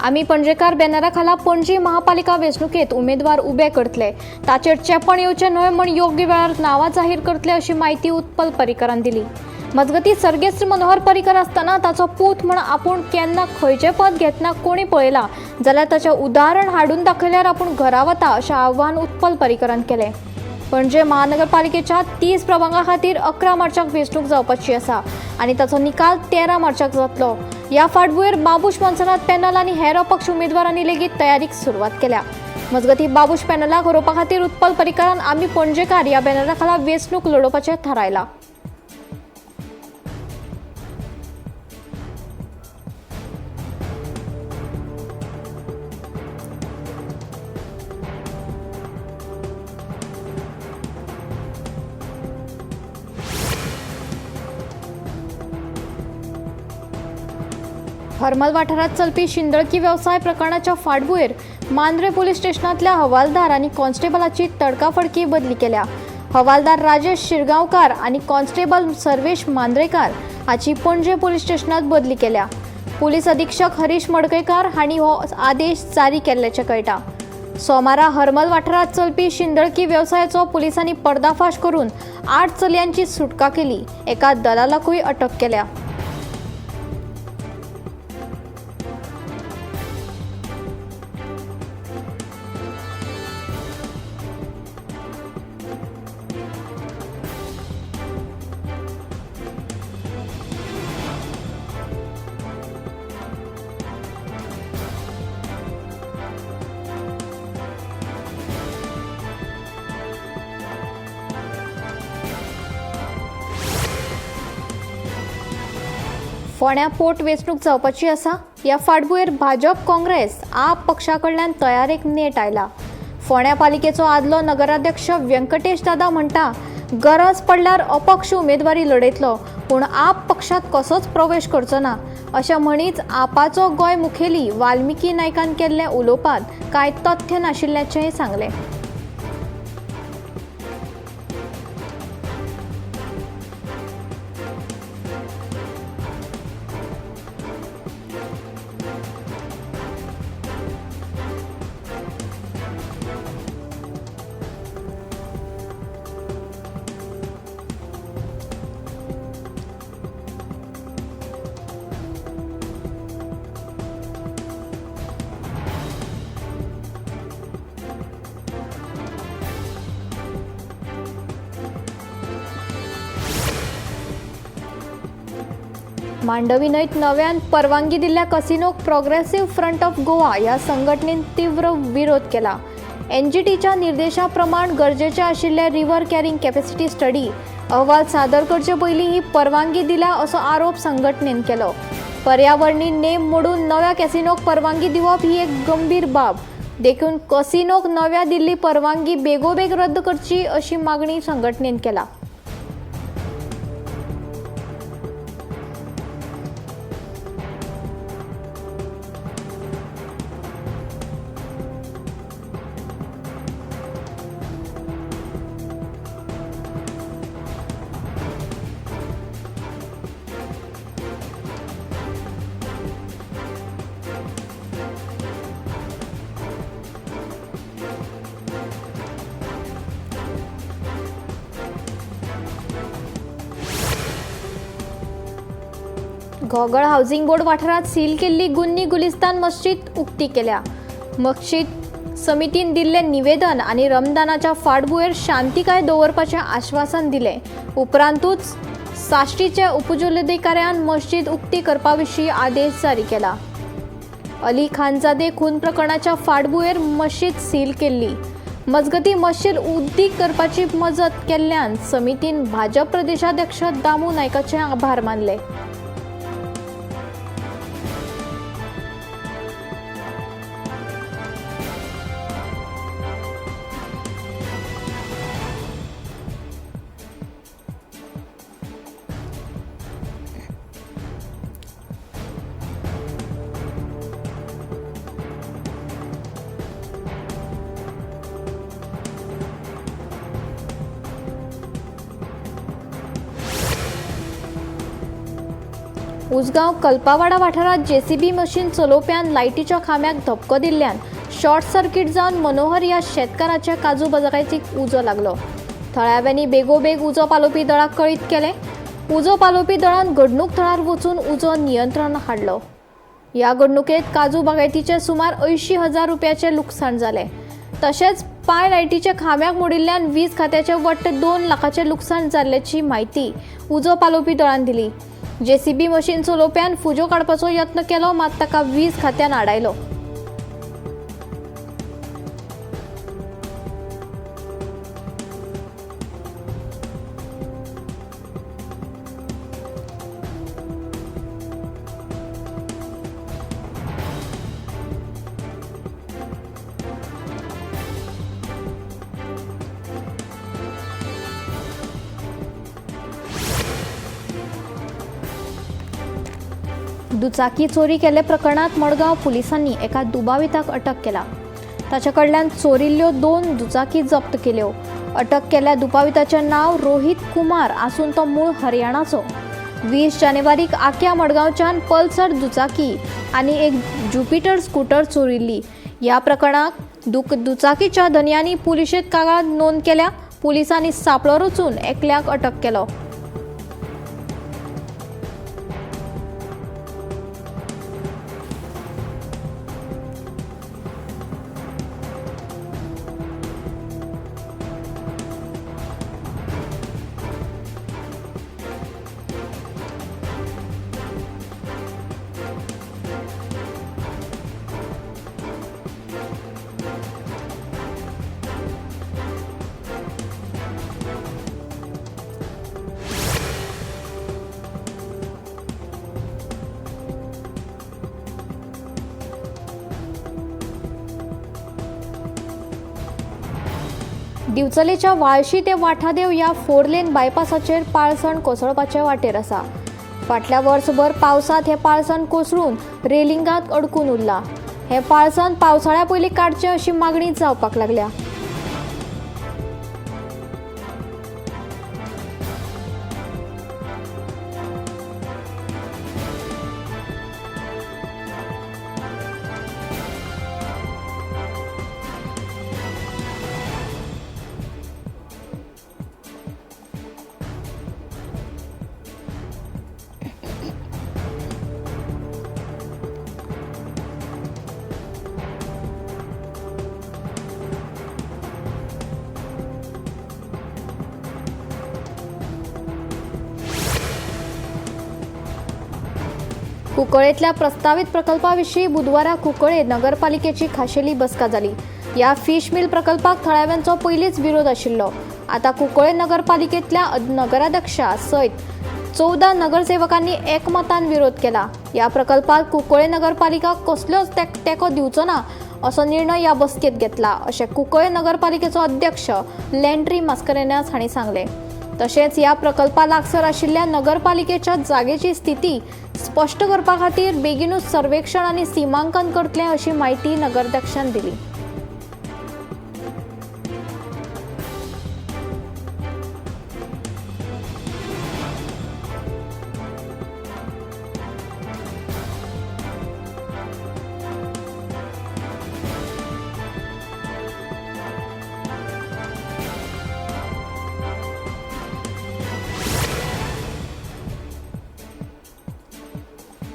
आमी पणजेकार बॅनरा खाला पणजी महापालिका वेंचणुकेत उमेदवार उबे करतले, ताचेर चेपण येवचें न्हय म्हूण योग्य वेळार नांवां जाहीर करतले अशी म्हायती उत्पल पर्रीकरान दिली. मजगतीं सर्गेस्त मनोहर पर्रीकर आसतना ताचो पूत म्हूण आपूण केन्ना खंयचें पद घेतना कोणी पळयलां जाल्यार ताचें उदाहरण हाडून दाखयल्यार आपूण घरा वता अशें आव्हान उत्पल पर्रीकरान केलें. पणजे महानगरपालिकेच्या 30 प्रभागां खातीर 11 मार्चाक वेंचणूक जावपाची आसा आनी ताचो निकाल 13 मार्चाक जातलो. ह्या फाटभुंयेर बाबूश मोन्सेरात पॅनल आनी हेर अपक्ष उमेदवारांनी लेगीत तयारीक सुरवात केल्या. मजगतीं बाबूश पॅनलाक हरोवपा खातीर उत्पल पर्रीकरान आमी पणजेकार ह्या बॅनरा खाला वेंचणूक लडोवपाचें थारायलां. हरमल वाठारांत चलपी शिंदळकी वेवसाय प्रकरणाच्या फाटभुंयेर मांद्रे पुलीस स्टेशनांतल्या हवालदार आनी कॉन्स्टेबलाची तडकाफडकी बदली केल्या. हवालदार राजेश शिरगांवकार आनी कॉन्स्टेबल सर्वेश मांद्रेकार हाची पणजे पुलीस स्टेशनांत बदली केल्या. पुलीस अधीक्षक हरीश मडकयकार हांणी हो आदेश जारी केल्ल्याचें कळटा. सोमारा हरमल वाठारांत चलपी शिंदळकी वेवसायाचो पुलिसांनी पर्दाफाश करून 8 चलयांची सुटका केली. एका दलालाकूय अटक केल्या. फोंड्या पोट वेंचणूक जावपाची आसा. ह्या फाटभुंयेर भाजप, काँग्रेस, आप पक्षा कडल्यान तयारेक नेट आयला. फोंड्या पालिकेचो आदलो नगराध्यक्ष व्यंकटेश दादा म्हणटा, गरज पडल्यार अपक्ष उमेदवारी लढयतलो, पूण आप पक्षात कसोच प्रवेश करचो ना, अशें म्हणीच आपाचो गोंय मुखेली वाल्मिकी नायकान केल्ल्या उलोवपांत कांय तथ्य नाशिल्ल्याचेंय सांगलें. मांडवी न्हंयत नव्यान परवानगी दिल्ल्या कसिनोक प्रोग्रेसिव्ह फ्रंट ऑफ गोवा ह्या संघटनेन तीव्र विरोध केला. एनजीटीच्या निर्देशा प्रमाण गरजेचे आशिल्ले रिव्हर कॅरिंग कॅपॅसिटी स्टडी अहवाल सादर करचे पयलीं ही परवानगी दिल्या असो आरोप संघटनेन केलो. पर्यावरणी नेम मोडून नव्या कॅसिनोक परवानगी दिवप ही एक गंभीर बाब, देखून कसिनोक नव्या दिल्ली परवानगी बेगोबेग रद्द करची अशी मागणी संघटनेन केला. घोगळ हावसिंग बोर्ड वाठारांत सील केल्ली गुन्नी गुलिस्तान मस्जिद उक्ती केल्या. मस्जिद समितीन दिल्लें निवेदन आनी रमदानाच्या फाटभुंयेर शांतिकाय दवरपाचें आश्वासन दिलें. उपरांतूच साश्टीच्या उपजिल्लोधिकाऱ्यान मस्जिद उक्ती करपा विशीं आदेश जारी केला. अली खानजादे खून प्रकरणाच्या फाटभुंयेर मस्जिद सील केल्ली. मजगतीं मस्जिद उक्ती करपाची मजत केल्ल्यान समितीन भाजप प्रदेशाध्यक्ष दामू नायकाचे आभार मानले. उसगांव कल्पावाडा वाठारांत जेसीबी मशीन चलोवप्यान लायटीच्या खांब्याक धपको दिल्ल्यान शॉर्ट सर्किट जावन मनोहर ह्या शेतकाराच्या काजू बागायतीक उजो लागलो. थळाव्यांनी बेगोबेग उजो पालोवपी दळाक कळीत केलें. उजो पालोवपी दळान घडणूक थळार वचून उजो नियंत्रणात हाडलो. ह्या घडणुकेत काजू बागायतीचे सुमार 80,000 रुपयाचे लुकसाण जालें. तशेंच पांय लायटीच्या खांब्याक मोडिल्ल्यान वीज खात्याचे वट्ट 2 लाखाचें लुकसाण जाल्ल्याची म्हायती उजो पालोवपी दळान दिली. जेसीबी मशीन चलोवप्यान फुजो काडपाचो यत्न केलो, मात ताका वीज खात्यान आडायलो. दुचाकी चोरी केल्ल्या प्रकरणात मडगांव पुलिसांनी एका दुबाविताक अटक केला. ताच्या कडल्यान चोरिल्ल्यो 2 दुचाकी जप्त केल्यो. अटक केल्ल्या दुबाविताचें नांव रोहित कुमार आसून तो मूळ हरियाणाचो. 20 जानेवारीक आक्या मडगांवच्यान पल्सर दुचाकी आनी एक ज्युपिटर स्कूटर चोरिल्ली. ह्या प्रकरणाक दुचाकीच्या धनयांनी पुलिशेंत कागाळ नोंद केल्या. पुलिसांनी सांपळो रचून एकल्याक अटक केलो. दिवचलेच्या वाळशी ते वाठादेव ह्या 4 लेन बायपासाचेर पाळसण कोसळपाचे वाटेर आसा. फाटल्या वर्सभर पावसांत हें पाळसण कोसळून रेलिंगांत अडकून उरलां. हें पाळसण पावसाळ्या पयलीं काडचें अशी मागणी जावपाक लागल्या. कुंकळेंतल्या प्रस्तावित प्रकल्पाविशीं बुधवारा कुंकळे नगरपालिकेची खाशेली बसका जाली. ह्या फिश मिल प्रकल्पाक थळाव्यांचो पयलींच विरोध आशिल्लो. आतां कुंकळे नगरपालिकेंतल्या नगराध्यक्षा सयत 14 नगरसेवकांनी एकमतान विरोध केला. ह्या प्रकल्पाक कुंकळे नगरपालिका कसलोच तेंको दिवचो ना असो निर्णय ह्या बसकेंत घेतला अशें कुंकळे नगरपालिकेचो अध्यक्ष लँड्री मास्करेन्हास हांणी सांगलें. तशेंच ह्या प्रकल्पा लागसर आशिल्ल्या नगरपालिकेच्या जागेची स्थिती स्पश्ट करपा खातीर बेगीनूच सर्वेक्षण आनी सीमांकन करतले अशी म्हायती नगराध्यक्षान दिली.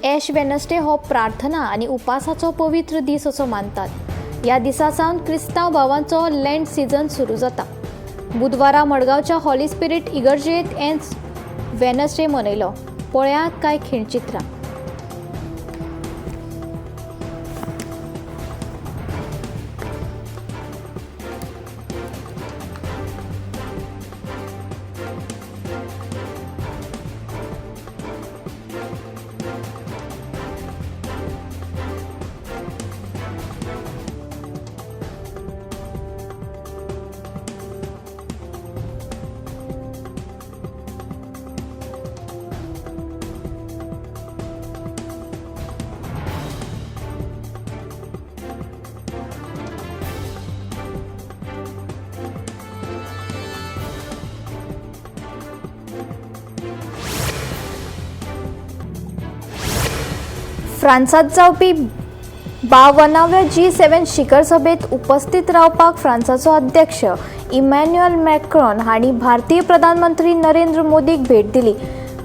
एश वेनसडे हो प्रार्थना आनी उपासाचो पवित्र दीस असो मानतात. ह्या दिसा सावन क्रिस्तांव भावांचो लँड सीझन सुरू जाता. बुधवारा मडगांवच्या हॉली स्पिरीट इगर्जेंत एश वेनसडे मनयलो. पळयात कांय खिणचित्रां. फ्रांसात जावपी 52व्या G7 शिखर सभेत उपस्थित रावपाक फ्रांसाचो अध्यक्ष इमॅन्युएल मॅक्रॉन हांणी भारतीय प्रधानमंत्री नरेंद्र मोदीक भेट दिली.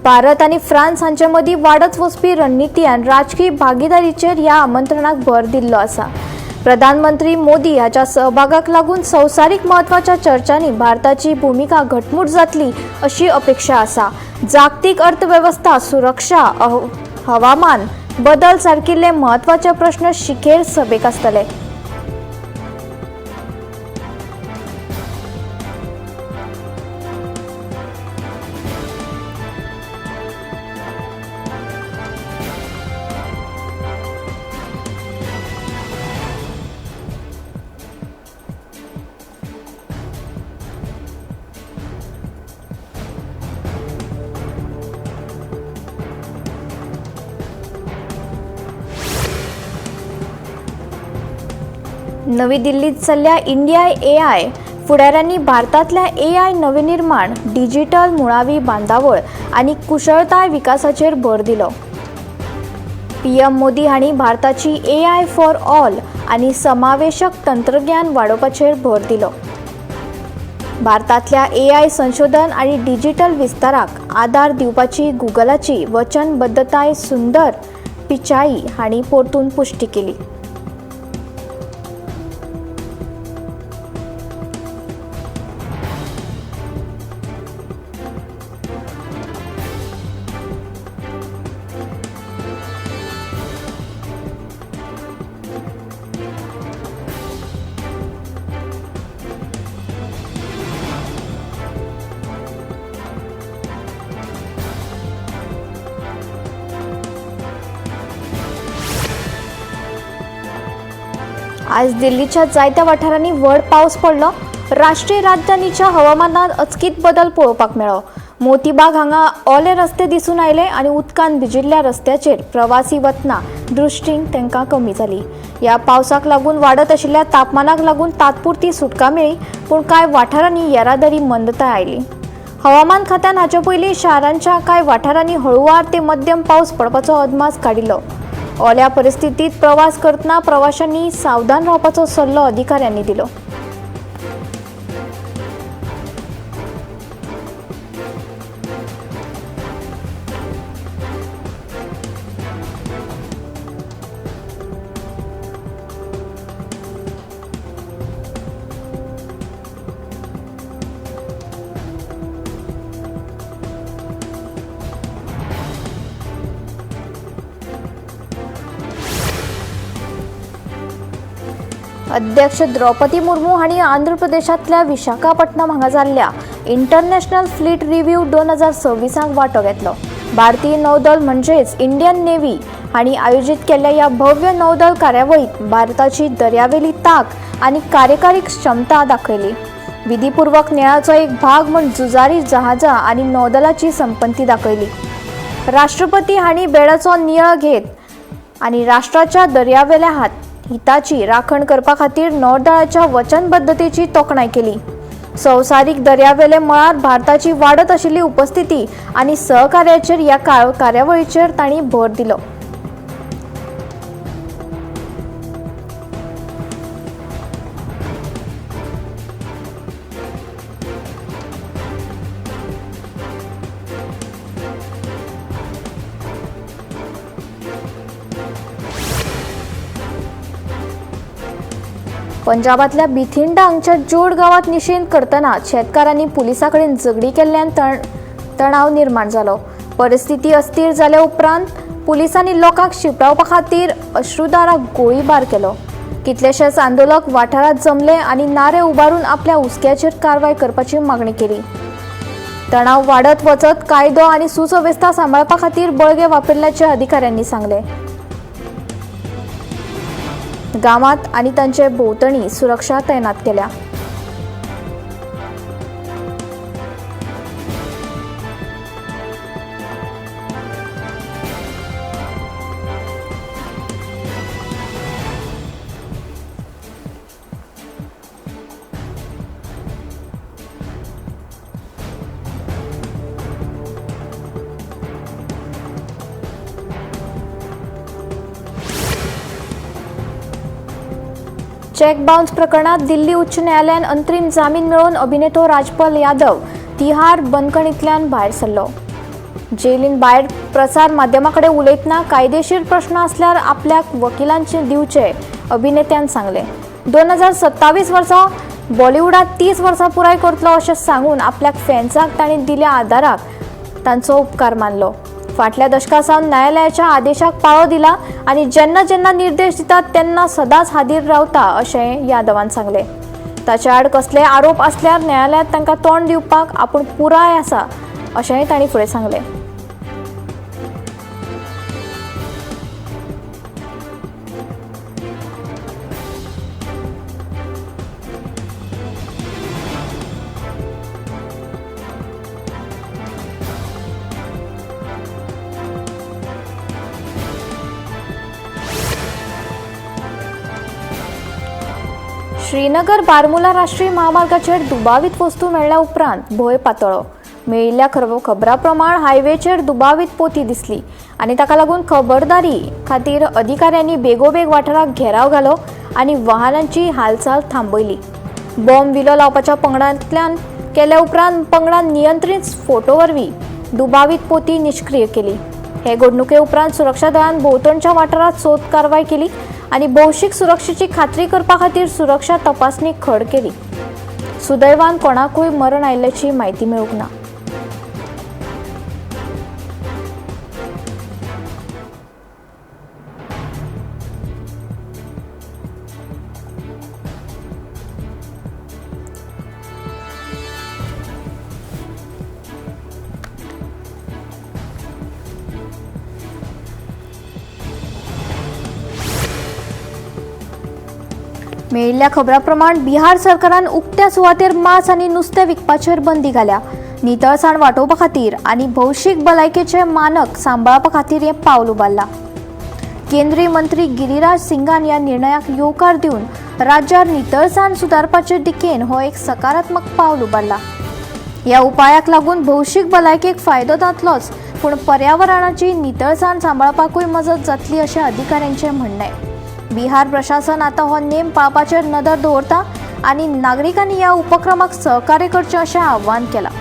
भारत आनी फ्रांस हांचे मदीं वाडत वचपी रणनिती आनी राजकीय भागीदारीचेर ह्या आमंत्रणाक भर दिल्लो आसा. प्रधानमंत्री मोदी हाच्या सहभागाक लागून संवसारीक म्हत्वाच्या चर्चांनी भारताची भुमिका घटमूट जातली अशी अपेक्षा आसा. जागतीक अर्थवेवस्था, सुरक्षा, हवामान बदल सारकिल्ले म्हत्वाचे प्रश्न शिखर सभेक आसतले. नवी दिल्लीत जाल्ल्या इंडिया एआय फुडाऱ्यांनी भारतांतल्या एआय नवनिर्माण, डिजिटल मुळावी बांदावळ आनी कुशळताय विकासाचेर भर दिलो. पीएम मोदी हांणी भारताची एआय फॉर ऑल आनी समावेशक तंत्रज्ञान वाडोवपाचेर भर दिलो. भारतांतल्या एआय संशोधन आनी डिजिटल विस्ताराक आदार दिवपाची गुगलाची वचनबद्धताय सुंदर पिचाई हांणी परतून पुष्टी केली. आज दिल्लीच्या जायत्या वाठारांनी व्हड पावस पडलो. राष्ट्रीय राजधानीच्या हवामानात अचकीत बदल पळोवपाक मेळ्ळो. मोतीबाग हांगा ओले रस्ते दिसून आयले आनी उदकान भिजिल्ल्या रस्त्याचेर प्रवासी वतना दृश्टीन तांकां कमी जाली. ह्या पावसाक लागून वाडत आशिल्ल्या तापमानाक लागून तात्पुरती सुटका मेळ्ळी, पूण कांय वाठारांनी येरादारी मंदताय आयली. हवामान खात्यान हाचे पयलीं शारांच्या कांय वाठारांनी हळुवार ते मध्यम पावस पडपाचो अदमास काडिल्लो. ओल्या परिस्थितीत प्रवास करतना प्रवाशांनी सावधान रावपाचो सल्लो अधिकाऱ्यांनी दिलो. अध्यक्ष द्रौपदी मुर्मू हांणी आंध्र प्रदेशांतल्या विशाखापट्टणम हांगा जाल्ल्या इंटरनॅशनल फ्लीट रिव्ह्यू 2026 वांटो घेतलो. भारतीय नौदल म्हणजेच इंडियन नेव्ही हांणी आयोजीत केल्ल्या ह्या भव्य नौदल कार्यावळीत भारताची दर्यावेली ताक आनी कार्यकारी क्षमता दाखयली. विधीपूर्वक नेळाचो एक भाग म्हूण झुजारी जहाजां आनी नौदलाची संपत्ती दाखयली. राष्ट्रपती हांणी बेडाचो नियाळ घेत आनी राष्ट्राच्या दर्यावेल्या हिताची राखण करपा खातीर नौदळाच्या वचनबद्धतेची तोखणाय केली. संवसारीक दर्यावेले मळार भारताची वाडत आशिल्ली उपस्थिती आनी सहकार्याचेर ह्या कार्यावळीचेर तांणी भर दिलो. पंजाबातल्या बिथिंडा हांगच्या जोड गांवात निशेध करतना शेतकारांनी पुलिसां कडेन झगडी केल्ल्यान तणाव निर्माण जालो. परिस्थिती अस्थिर जाल्या उपरांत पुलिसांनी लोकांक शिपडावपा खातीर अश्रुदाराक गोळीबार केलो. कितलेशेच आंदोलक वाठारांत जमले आनी नारे उबारून आपल्या हुस्क्याचेर कारवाय करपाची मागणी केली. तणाव वाडत वचत कायदो आनी सुवेवस्था सांबाळपा खातीर बळगे वापरिल्ल्याचे अधिकाऱ्यांनी सांगले. गावात आणि त्यांचे भोवतणी सुरक्षा तैनात केल्या. चेक बाउन्स प्रकरणात दिल्ली उच्च न्यायालयान अंतरीम जामीन मेळोवन अभिनेतो राजपाल यादव तिहार बंदखणींतल्यान भायर सरलो. जेलीन भायर प्रसार माध्यमां कडेन उलयतना कायदेशीर प्रश्न आसल्यार आपल्याक वकिलांचे दिवचे अभिनेत्यान सांगलें. 2027 वर्सा बॉलिवूडांत 30 वर्सां पुराय करतलो अशें सांगून आपल्याक फॅन्सांक तांणी दिल्या आदाराक तांचो उपकार मानलो. फाटल्या दशका सावन न्यायालयाच्या आदेशाक पाळो दिला आनी जेन्ना जेन्ना निर्देश दितात तेन्ना सदांच हाजीर रावता अशें यादवान सांगलें. ताचे आड कसलेय आरोप आसल्यार न्यायालयांत तांकां तोंड दिवपाक आपूण पुराय आसा अशेंय तांणी फुडें सांगलें. श्रीनगर बारमुला राष्ट्रीय महामार्गाचेर दुबावीत वस्तू मेळ्ळ्या उपरांत भंय पातळ्ळो. मेळिल्ल्या खबरां प्रमाण हायवेचेर दुबावीत पोती दिसली आनी ताका लागून खबरदारी खातीर अधिकाऱ्यांनी बेगोबेग वाठाराक घेराव घालो आनी वाहनांची हालचाल थांबयली. बॉम्ब विलो लावपाच्या पंगडांतल्यान केल्या उपरांत पंगडान नियंत्रीत फोटो वरवीं दुबावीत पोती निश्क्रीय केली. हे घडणुके उपरांत सुरक्षा दळान भोंवतणच्या वाठारांत सोद कारवाय केली आनी भौशीक सुरक्षेची खात्री करपा खातीर सुरक्षा तपासणी खड केली. सुदैवान कोणाकूय मरण आयिल्ल्याची म्हायती मेळूंक ना. मेळिल्ल्या खबरां प्रमाण बिहार सरकारान उक्त्या सुवातेर मांस आनी नुस्तें विकपाचेर बंदी घाल्या. नितळसाण वाटोवपा खातीर आनी भौशीक भलायकेचे मानक सांबाळपा खातीर हें पावल उबारलां. केंद्रीय मंत्री गिरिराज सिंगान ह्या निर्णयाक येवकार दिवन राज्यार नितळसाण सुदारपाचे दिकेन हो एक सकारात्मक पावल उबारला. ह्या उपायाक लागून भौशीक भलायकेक फायदो जातलोच, पूण पर्यावरणाची नितळसाण सांबाळपाकूय मजत जातली अशें अधिकाऱ्यांचें म्हणणें. बिहार प्रशासन आतां हो नेम पाळपाचेर नदर दवरता आनी नागरिकांनी ह्या उपक्रमाक सहकार्य करचें अशें आवाहन केलां.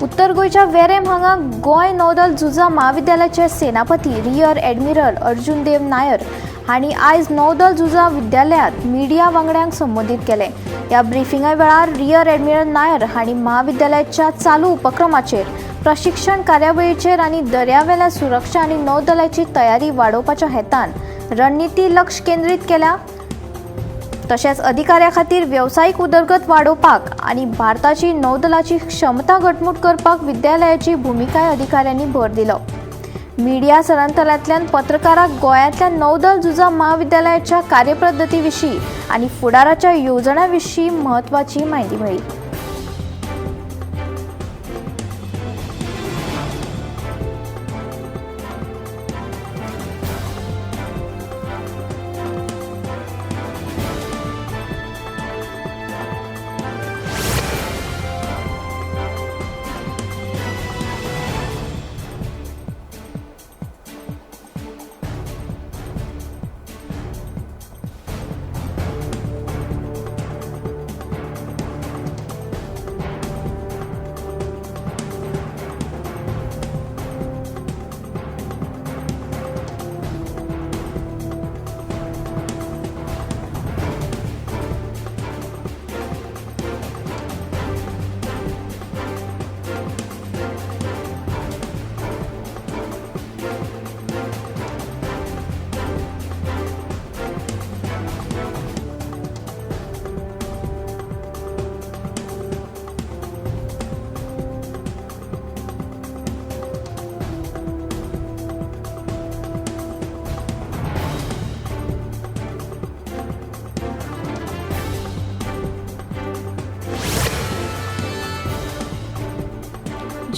उत्तर गोंयच्या वेरेम हांगा गोंय नौदल झुजा म्हाविद्यालयाचे सेनापती रियर ॲडमिरल अर्जुन देव नायर हांणी आयज नौदल झुजा विद्यालयांत मिडिया वांगड्यांक संबोधीत केलें. ह्या ब्रिफिंगा वेळार रियर ॲडमिरल नायर हांणी म्हाविद्यालयाच्या चालू उपक्रमाचेर, प्रशिक्षण कार्यावळीचेर आनी दर्यावेल्या सुरक्षा आनी नौदलाची तयारी वाडोवपाच्या हेतान रणनिती लक्ष केंद्रीत केल्या. तशेंच अधिकाऱ्यां खातीर वेवसायीक उदरगत वाडोवपाक आनी भारताची नौदलाची क्षमता घटमूट करपाक विद्यालयाची भुमिकाय अधिकाऱ्यांनी भर दिलो. मिडिया सरांतरांतल्यान पत्रकारांक गोंयांतल्या नौदल झुजा म्हाविद्यालयाच्या कार्यपद्दती विशीं आनी फुडाराच्या येवजण्यां विशीं म्हत्वाची म्हायती मेळ्ळी.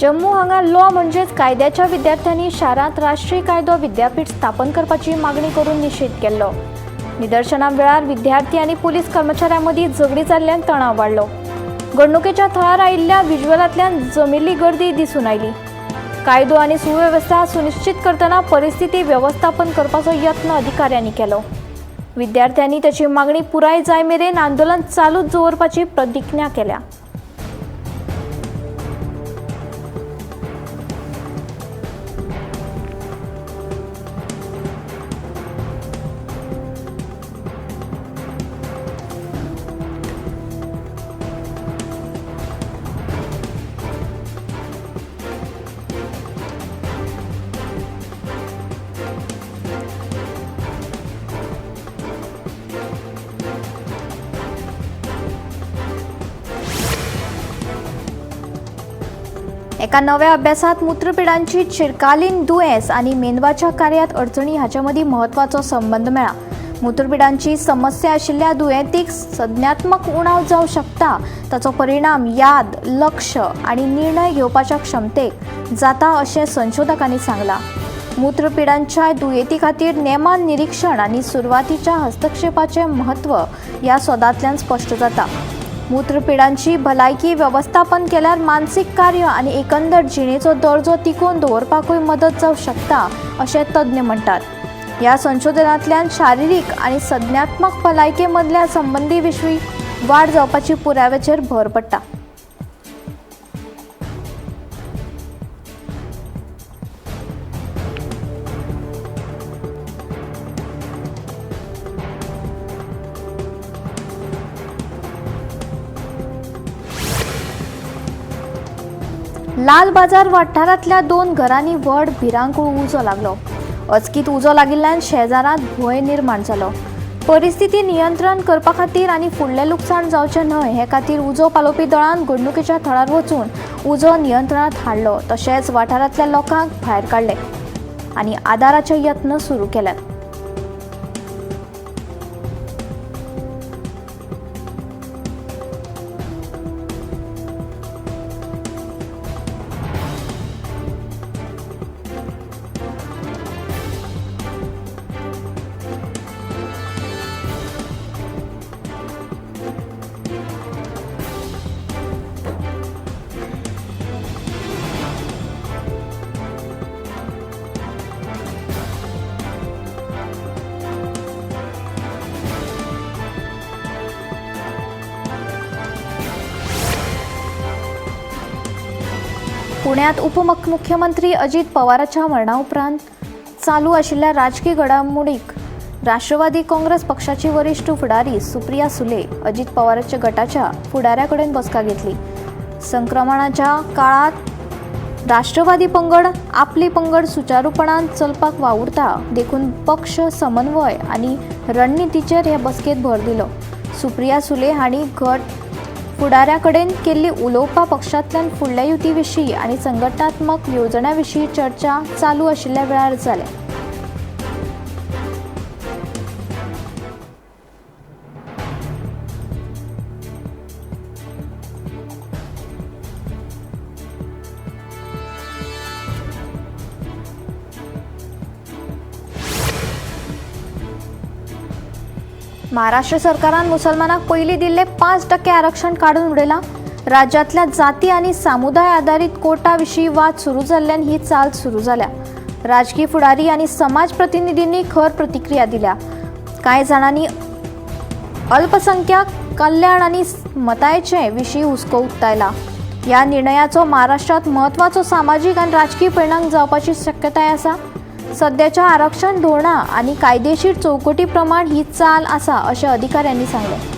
जम्मू हांगा लॉ म्हणजेच कायद्याच्या विद्यार्थ्यांनी शारांत राष्ट्रीय कायदो विद्यापीठ स्थापन करपाची मागणी करून निशेध केल्लो. निदर्शना वेळार विद्यार्थी आनी पुलीस कर्मचाऱ्यां मदीं झगडीं जाल्ल्यान तणाव वाडलो. घडणुकेच्या थळार आयिल्ल्या विज्युअलांतल्यान जमिल्ली गर्दी दिसून आयली. कायदो आनी सुवेवस्था सुनिश्चित करतना परिस्थिती वेवस्थापन करपाचो यत्न अधिकाऱ्यांनी केलो. विद्यार्थ्यांनी ताची मागणी पुराय जाय मेरेन आंदोलन चालूच दवरपाची प्रतिज्ञा केल्या. एका नव्या अभ्यासात मूत्रपिंडांची चिरकालीन दुयेंस आनी मेंदवाच्या कार्यात अडचणी हाचे मदीं म्हत्वाचो संबंद मेळ्ळा. मूत्रपिंडांची समस्या आशिल्ल्या दुयेंतीक संज्ञात्मक उणाव जावं शकता. ताचो परिणाम याद, लक्ष आनी निर्णय घेवपाच्या क्षमतेक जाता अशें संशोधकांनी सांगलां. मूत्रपिंडांच्या दुयेंती खातीर नेमान निरीक्षण आनी सुरवातीच्या हस्तक्षेपाचें म्हत्व ह्या सोदांतल्यान स्पश्ट जाता. मूत्रपिंडांची भलायकी वेवस्थापन केल्यार मानसीक कार्य आनी एकंदर जिणेचो दर्जो तिगोवन दवरपाकूय मदत जावं शकता अशें तज्ञ म्हणटात. ह्या संशोधनांतल्यान शारिरीक आनी संज्ञात्मक भलायके मदल्या संबंदी विशीं वाड जावपाची पुराव्याचेर भर पडटा. लाल बाजार वाठारांतल्या 2 घरांनी व्हड भिरांकूळ उजो लागलो. अचकीत उजो लागिल्ल्यान शेजारांत भंय निर्माण जालो. परिस्थिती नियंत्रण करपा खातीर आनी फुडलें लुकसाण जावचें न्हय हे खातीर उजो पालोवपी दळान घडणुकेच्या थळार वचून उजो नियंत्रणांत हाडलो. तशेंच वाठारांतल्या लोकांक भायर काडले आनी आदाराचे यत्न सुरू केल्यात. पुण्यात उपमुख्यमंत्री अजित पवाराच्या मरणा उपरांत चालू आशिल्ल्या राजकी घडामोडीक राष्ट्रवादी काँग्रेस पक्षाची वरिष्ठ फुडारी सुप्रिया सुले अजित पवाराच्या गटाच्या फुडाऱ्या कडेन बसका घेतली. संक्रमणाच्या काळात राष्ट्रवादी पंगड आपली पंगड सुचारूपणान चलपाक वावुरता देखून पक्ष समन्वय आनी रणनितीचेर हे बसकेत भर दिलो. सुप्रिया सुले हांणी गट फुडाऱ्या कडेन केल्ली उलोवपां पक्षांतल्यान फुडल्या युती विशीं आनी संघटनात्मक येवजण्यां विशीं चर्चा चालू आशिल्ल्या वेळार जाल्या. महाराष्ट्र सरकारान मुसलमानांक पयलीं दिल्लें 5% आरक्षण काडून उडयलां. राज्यांतल्या जाती आनी समुदाय आदारीत कोटा विशीं वाद सुरू जाल्ल्यान ही चाल सुरू जाल्या. राजकी फुडारी आनी समाज प्रतिनिधींनी खर प्रतिक्रिया दिल्या. कांय जाणांनी अल्पसंख्याक कल्याण आनी मतायचे विशीं हुस्को उक्तायला. ह्या निर्णयाचो महाराष्ट्रांत म्हत्वाचो सामाजीक आनी राजकी परिणाम जावपाची शक्यताय आसा. सध्याच्या आरक्षण धोरणा आनी कायदेशीर चौकटी प्रमाण ही चाल आसा अशें अधिकाऱ्यांनी सांगलें.